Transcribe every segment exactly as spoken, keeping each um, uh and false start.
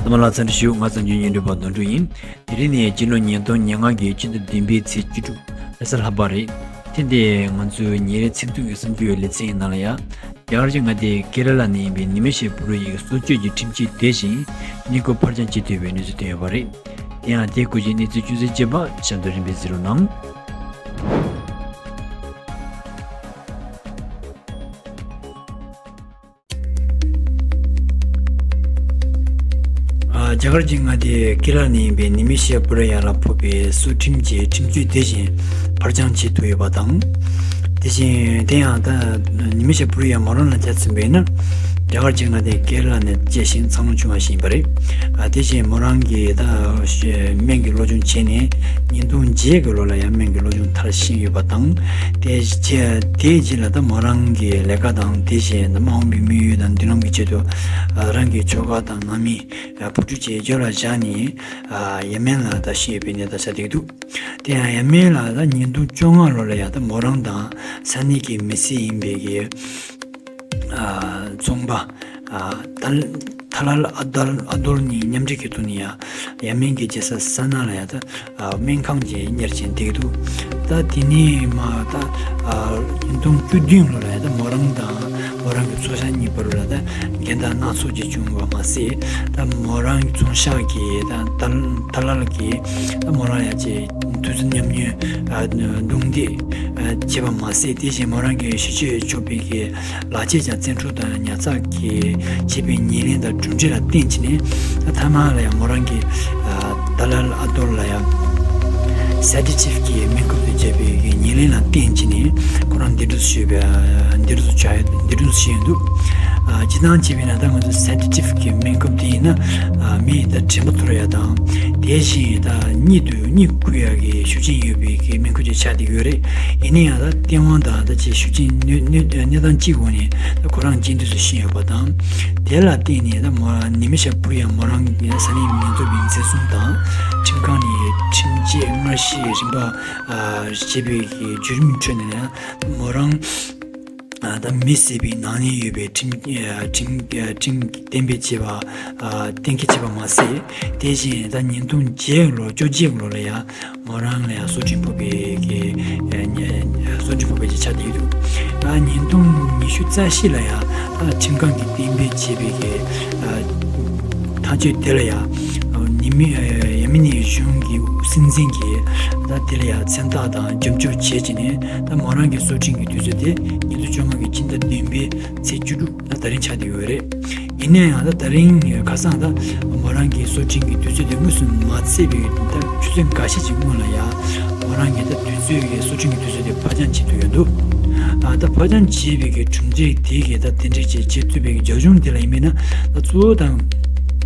རྣམ་པ་ལ་འཚམས་འདྲི་ཞུ། ང་གཙང་ཆུ་ཉིན་རེ་བ་དོན་གྲུབ་ཡིན། དེ་རིང་ནི་སྤྱི་ལོ་ཉིས་སྟོང་ཉེར་ལྔ་གི་སྤྱི་ཟླ་བདུན་པའི་ཚེས་བཅུ་དྲུག་རེས་གཟའ་ལྷག་པ་རེད། ཐེངས་འདིའི་ང་ཚོའི་ཉིན་རེའི་ཚིག་ཐོ་གི་གསར་འགྱུར་ལེ་ཚན་ཡི་ནང་ལ་ཡ། རྒྱ་གར་གྱི་མངའ་སྡེ་ཀེ་ར་ལ་ནས་ཡིན་པའི་ནི་མི་ཤེ་པུ་རུ་ཡི་གསོ་བཅོས་ཀྱི་ཁྲིམས་ཆད་དེ་བཞིན་རྙེད་བཀུར་ཕར་འགྱངས་བྱེད་ཐུབ་པའི་གནས་ཚུལ་ཐོན་ཡོད་པ་རེད། དེ་ཡང་དེའི་སྐོར་གྱི་གནས་ཚུལ་ཅུང་ཟད་རྒྱས་པ་གཤམ་དུ་རིམ་པས་གཟིགས་རོགས་གནང་། ཨ། རྒྱ་གར་གྱི་མངའ་སྡེ་ཀེ་ར་ལ་ནས་ཡིན་པའི་ནི་མི་ཤེ་པུ་རུ་ཡ་ལ་ཕོག་པའི་སྲོག་ཁྲིམས་ཀྱི་ཁྲིམས་གཅོད་དེ་བཞིན་ཕར་འགྱངས་བྱེད་ཐུབ་ཡོད་པ་དང་། དེ་བཞིན་དེ་ཡང་ད་ནི་མི་ཤེ་པུ་རུ་ཡ་མོ་རང་ལ་ཆ་མཚོན་པས་ན། རྒྱ་གར་གྱི་མངའ་སྡེ་ཀེ་ར་ལ་ནས་སྐྱེས་ཤིང་འཚར་ལོངས་བྱུང་བ་ཞིག་ཡིན་པ་རེད། ཨ། དེ་བཞིན་མོ་རང་གིས་ད་སྨན་གྱི་སློབ་སྦྱོང་བྱས་ནས་ཉིས་སྟོང་བརྒྱད་ཀྱི་ལོ་ལ་ཡང་སྨན་གྱི་སློབ་སྦྱོང་མཐར་ཕྱིན་ཡོད་པ་དང་། དེ་རྗེས་དེའི་རྗེས་ལ་ད་མོ་རང་གི་ལས་ཀ་དང་། དེ་བཞིན་ད་མ་འོངས་པའི་དམིགས་ཡུལ་དང་མདུན་ལམ་གྱི་ཆེད་དུ། ཨ། རང་གི་ཁྱོ་ག་དང་ནང་མི། ཨ། བུ་ཕྲུག་བཅས་རྒྱབ་ལ་བཞག་ནས། ཨ། ཡ་མེན་ལ་ད་ཤི་ཡོད་པའི་གནས་སྟངས་ཆགས་བསྡད་འདུག་དེ་ཡང་ཡ་མེན་ལ་ད་ཉིས་སྟོང་བཅོ་ལྔ་ལོ་ལ་ཡ་ད་མོ་རང་དང་ས་གནས་ཀྱི་མི་སེར་ཡིན་པའི་གི། ཨ། ཚོང་པ། ཨ། ཐ་ཐ་ལལ་ཨ་དལ་ཨ་དོལ་གཉིས་མཉམ་འབྲེལ་གྱི་ཐོག་ནས་ཡ་ཡ་མེན་གྱི་རྒྱལ་ས་སཱ་ན་ལ་ཡ་ད། ཨ། སྨན་ཁང་ཅིག་གཉེར་བཞིན་བསྡད་འདུག་ད་དེ་ནས་མ་ད། ཨ། ཉིས་སྟོང་བཅུ་བདུན་ལོ་ལ་ཡ་ད་མོ་རང་དང་མོ་རང་གི་ཚོ་ཤག་གཉིས་བར་ལ་ད་འགལ་ཟླ་སྣ་ཚོགས་ཅིག་བྱུང་བ་མ་ཟད། ད་མོ་རང་གི་ཚོང་ཤག་གིས་ད་ཐ་ཐ་ལལ་གྱིས་ད་མོ་རང་ཡ་ཅིག་དུས་ཚོད་ཉམས་མྱོང་། ཨ། རྡུང་རྡེག་ཨ། བྱས་པ་མ་ཟད། དེ་བཞིན་མོ་རང་གི་ཤི་གཅོད་ཆོག་པའི་གི་ལག་ཆས་ཀྱང་བཙན་འཕྲོག་དང་ཉར་ཚགས་ཀྱི་བྱས་པའི་ཉེར་ལེན་དང་གྲུབ་འབྲས་ལ་བརྟེན་བྱས་ནས། ད་མཐའ་མ་ལ་ཡང་མོ་རང་གིས། ཨ། ཐ་ལལ་ཨ་དོལ་ལ་ཡང་སེ་ཌེ་ཊིབ་ཀྱི་སྨན་ཁབ་དེ་བྱས་པའི་གི་ཉེར་ལེན་ལ་བརྟེན་བྱས་ནས་ཁོ་རང་འདས་གྲོངས་ཞུས་པའི། འདས་གྲོངས་བྱ་འདས་གྲོངས་ཞུས་ཡོད་འདུག་ཨ། སྤྱིར་བཏང་བྱས་པས་ན་ད་ང་ཚོ་སེ་ཌེ་ཊིབ་ཀྱི་སྨན་ཁབ་དེ་ཡིན་ན། ཨ། མི་ཡི་ད་དྲན་པ་འཐོར་ཡ་དང་། དེ་བཞིན་ད་གཉིད་དུ་གཉིད་ཁུག་ཡ་གི་ཤུགས་རྐྱེན་ཡོད་པའི་གི་སྨན་ཁབ་ཅིག་ཆགས་བསྡད་ཡོད་རེད། ཡིན་ན་ཡང་ད་སྟེས་དབང་དང་ད་ཅིག་ཤུགས་རྐྱེན་གནོད་གནོད་གནས་སྟངས་གཅིག་འོག་ནས་ད་ཁོ་རང་རྗེས་འདེད་སུ་ཕྱིན་ཡོད་པ་དང་། དེ་ལ་བརྟེན་ནས་ད་མོ་ནི་མི་ཤ་པུ་རི་ཡ་མོ་རང་གི་ས་གནས་མི་ཉེན་རྟོག་པའི་འཛིན་བཟུང་དང་། ཁྲིམས་ཁང་ནས་ཁྲིམས་ཆད་སྔ་ཕྱིའི་རིམ་པ། ཨ། བྱས་པའི་གི་བརྒྱུད་རིམ་ཁྲོད་ནས་ཡང་མོ་རང་ཨ། ད་མི་བསད་པའི་ནག་ཉེས་ཡོད་པའི་ཁྲིམས། ཨ། ཁྲིམས། ཨ། ཁྲིམས་གཏན་འབེབས་བྱས་པ། ཨ། གཏན་འཁེལ་བྱས་པ་མ་ཟད། དེ་བཞིན་ད་ཉིས་སྟོང་བརྒྱད་ལོ་བཅོ་བརྒྱད་ལོ་ལ་ཡང་མོ་རང་ལ་ཡང་སྲོག་ཁྲིམས་ཕོག་པའི་གི། ཨ། སྲོག་ཁྲིམས་ཕོག་པའི་ཅིག་ཆགས་བསྡད་ཡོད་འདུག་ཨ། ཉིས་སྟོང་ཉི་ཤུ་རྩ་བཞི་ལ་ཡང་ད་ཁྲིམས་ཁང་གིས་གཏན་འབེབས་བྱས་པའི་གི། ཨ། ཐག་གཅོད་དེ་ལ་ཡང་ནི་མི། ཨ། ཡ་མི་ནི་གཞུང་གི་སྲིད་འཛིན་གྱིས་ད་དེ་ལ་ཡང་མཚན་རྟགས་དང་རྒྱབ་སྐྱོར་བྱས་བྱས་ནས། ད་མོ་རང་གི་སྲོག་ཁྲིམས་ཀྱི་དུས་ཚོད་དེ་ཉིས་སྟོང་བཅོ་ལྔ་གི་ཕྱི་ཟླ་བདུན་པའི་ཚེས་བཅུ་དྲུག་ད་ད་རིང་ཆགས་བསྡད་ཡོད་རེད། ཡིན་ན་ཡང་ད་ད་རིང་ཁ་སང་ད་མོ་རང་གི་སྲོག་ཁྲིམས་ཀྱི་དུས་ཚོད་དེ་དངོས་སུ་མ་ཚེས་པའི་ད་ཆུ་ཚོད་འགའ་ཤས་ཅིག་སྔོན་ལ་ཡང་མོ་རང་གི་ད་དུས་ཚོད་ཀྱི་སྲོག་ཁྲིམས་ཀྱི་དུས་ཚོད་དེ་ཕར་འགྱངས་བྱེད་ཐུབ་ཡོད་འདུག་ཨ། ད་ཕར་འགྱངས་བྱས་པའི་གི་གྲུབ་འབྲས་དེ་གི་ད་དེ་འདྲས་བྱེད་བྱེད་ཐུབ་པའི་གི་རྒྱབ་ལྗོངས་དེ་ལ་ཡིན་པས་ན། ད་གཙོ་བོ་དང་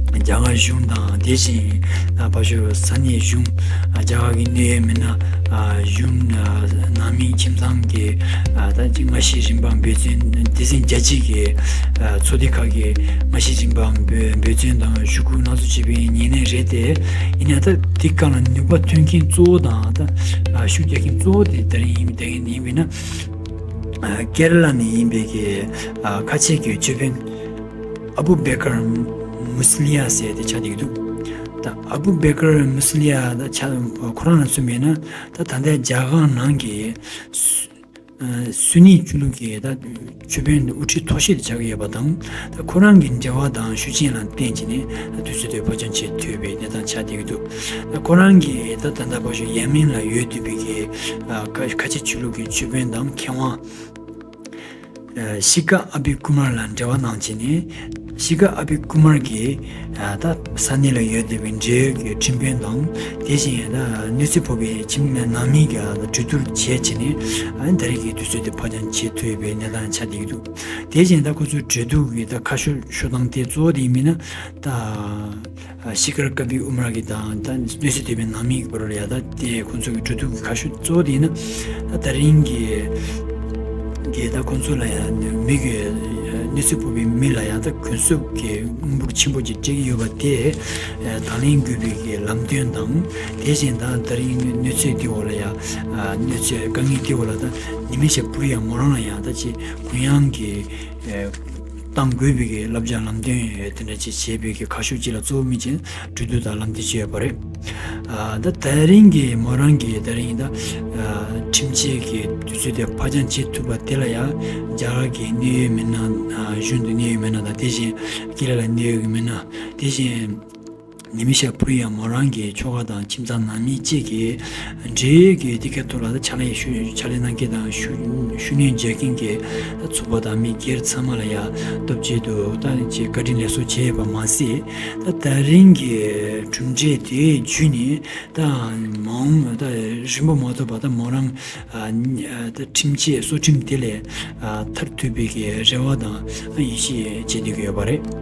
རྒྱ་གར་གཞུང་དང་། དེ་བཞིན་ཨ་ཕར་ཞོག་ས་གནས་གཞུང་། ཨ། རྒྱ་གར་གྱི་གནད་ཡོད་མི་སྣ། ཨ། གཞུང་། ཨ། ནང་མི་ཁྱིམ་ཚང་གི། ཨ། ད་ཅིག་སྔ་ཕྱི་རིམ་པ་འབད་བརྩོན། སྡེ་ཚན་རྒྱ་ཆེ་གི། ཨ། ཚོགས་སྡེ་ཁག་གི་སྔ་ཕྱི་རིམ་པ་འབད་འབད་བརྩོན་དང་ཞུ་སྐུལ་སྣ་ཚོགས་བྱས་པའི་ཉེར་ལེན་རེད་དེ། ཡིན་ན་ད་དེ་གང་ལ་ནུས་པ་ཐོན་མཁན་གཙོ་བོ་དང་ད། ཨ། ཤུགས་རྒྱག་མཁན་གཙོ་བོ་དེ་ད་རིང་ཡིན་པ་ཡིན་པས་ན། ཨ། ཀེ་ར་ལ་ནས་ཡིན་པའི་གི། ཨ། ཁ་ཆེ་གི་ཅོད་པན་ཨ་བུ་བེ་ཀར་མུ་སི་ལི་ཡ་ཟེར་དེ་ཆགས་བསྡད་ཀྱི་འདུག་ད་ཨ་བུ་བེ་ཀར་མུ་སི་ལི་ཡ་ད་ཆ་ཁོ་རང་ལ་མཚོན་པས་ན། ད་ད་ལྟའི་རྒྱ་གར་ནང་གི་སུ་ཨ། སུ་ནི་ཆོས་ལུགས་ཀྱི་ད་ཅོད་པན་དབུ་ཁྲིད་མཐོ་ཤོས་དེ་ཆགས་ཀྱི་ཡོད་པ་དང་། ད་ཁོ་རང་གི་འབྲེལ་བ་དང་ཤུགས་རྐྱེན་ལ་བརྟེན་བྱས་ནས་ད་དུས་ཚོད་དེ་ཕར་འགྱངས་བྱེད་ཐུབ་པའི་གནས་སྟངས་ཆགས་བསྡད་ཀྱི་འདུག་ད་ཁོ་རང་གིས་ད་ད་ལྟ་ཕར་ཞོག་ཡ་མེན་ལ་ཡོད་བསྡད་པའི་གི། ཨ། ཁ་ཁ་ཆེ་ཆོས་ལུགས་ཀྱི་ཅོད་པན་དང་མཁས་དབང་། ཨ། ཤི་ཀ་ཨ་བི་ཀུ་མར་ལ་འབྲེལ་བ་གནང་བྱས་ནས། ཤི་ཀ་ཨ་བི་ཀུ་མར་གྱིས། ཨ། ད་ས་གནས་ལ་ཡོད་བསྡད་པའི་འབྲེལ་ཡོད་ཀྱི་ཁྲིམས་དཔོན་དང་། དེ་བཞིན་ད་གནོད་འཚེ་ཕོག་པའི་ཁྱིམ་ནང་མི་གི་གྲོས་བསྡུར་བྱས་བྱས་ནས། ཨ། ད་རེས་ཀྱི་དུས་ཚོད་དེ་ཕར་འགྱངས་བྱེད་ཐུབ་པའི་གནས་སྟངས་ཆགས་བསྡད་ཀྱི་འདུག་དེ་བཞིན་ད་ཁོ་ཚོའི་གྲོས་བསྡུར་གྱི་ད་ཁ་ཕྱོགས་ཕྱོགས་སྟངས་དེ་གཙོ་བོ་དེ་ཡིན་མིན་ན། ད། ཨ། ཤི་ཀར་ཀ་བི་ཨུ་མར་གྱི་དང་ད་གནོད་འཚེ་ཐེབས་པའི་ནང་མི་གི་བར་ལ་ཡ་ད་དེ་ཁོང་ཚོ་གི་གྲོས་བསྡུར་གྱི་ཁ་ཕྱོགས་གཙོ་བོ་དེ་ཡིན་ན། ད་ད་རིང་གི་གི་ད་ཁོང་ཚོ་ལ་ཡང་མི་གི་གནོད་འཚེ་ཕོག་པའི་མི་ལ་ཡང་ད་གུན་གསབ་ཀྱི་དངུལ་འབོར་ཆེན་པོ་ཅིག་སྤྲད་ཀྱི་ཡོད་པ་དེ་དང་ལེན་དགོས་པའི་གི་ལམ་སྟོན་དང་། དེ་བཞིན་ད་ད་རིང་གནོད་འཚེ་དེ་འོག་ལ་ཡང་གནོད་འཚེ་དཀའ་ངལ་དེ་འོག་ལ་ད་ནི་མི་ཤ་པུ་རི་ཡ་མོ་རང་ལ་ཡང་ད་ཅིག་གུ་ཡངས་ཀྱི། ཨ། གནང་དགོས་པའི་གི་བསླབ་བྱ་ལམ་སྟོན་དེ་འདྲ་ཅིག་བྱས་པའི་གི་ཁ་ཕྱོགས་གཅིག་ལ་གཙོ་བོ་དམིགས་ཀྱིན་གྲོས་བསྡུར་དང་ལམ་སྟོན་བྱས་ཡོད་པ་རེད། ཨ། ད་དེ་རིང་གི་མོ་རང་གི་དེ་རིང་ད་ཨ་ཁྲིམས་ཆད་ཀྱི་དུས་ཚོད་དེ་ཕར་འགྱངས་བྱེད་ཐུབ་པ་དེ་ལ་ཡང་རྒྱ་གར་གྱི་གནད་ཡོད་མི་སྣ། ཨ། གཞུང་དུ་གནད་ཡོད་མི་སྣ་དང་། དེ་བཞིན་ཀི་ལ་ལ་གནད་ཡོད་ཀྱི་མི་སྣ། དེ་བཞིན་ནི་མི་ཤ་ཕུ་ཡ་མོ་རང་གི་ཁྱོ་ག་དང་ཁྱིམ་ཚང་ནང་མི་བཅས་ཀྱི་འབྲེལ་ཡོད་ཀྱི་དེ་གའི་ཐོག་ལ་ཕྱག་ལས་ཞུ་ཕྱག་ལས་གནང་མཁན་དང་ཞུ་ཞུ་སྣོན་རྒྱག་མཁན་གྱི་ད་ཚོགས་པ་དང་མི་སྒེར་ཚང་མ་ལ་ཡང་སྟོབས་ཆེ་དུ་ད་ཅིག་བཀའ་དྲིན་ལེགས་གསོལ་བྱས་ཡོད་པ་མ་ཟད། ད་དེ་རིང་གི་གྲུབ་འབྲས་དེ་བརྒྱུད་ནས་ད་མ་འོངས་ད་རིང་པོ་མ་ཐོགས་པ་ད་མོ་རང་ཨ་ཨ་ད་ཁྲིམས་ཆད་སྲོག་ཁྲིམས་དེ་ལས་ཨ་ཐར་ཐུབ་པའི་གི་རེ་བ་དང་ཡིད་ཆེས་བྱེད་བསྡད་ཀྱི་ཡོད་པ་རེད།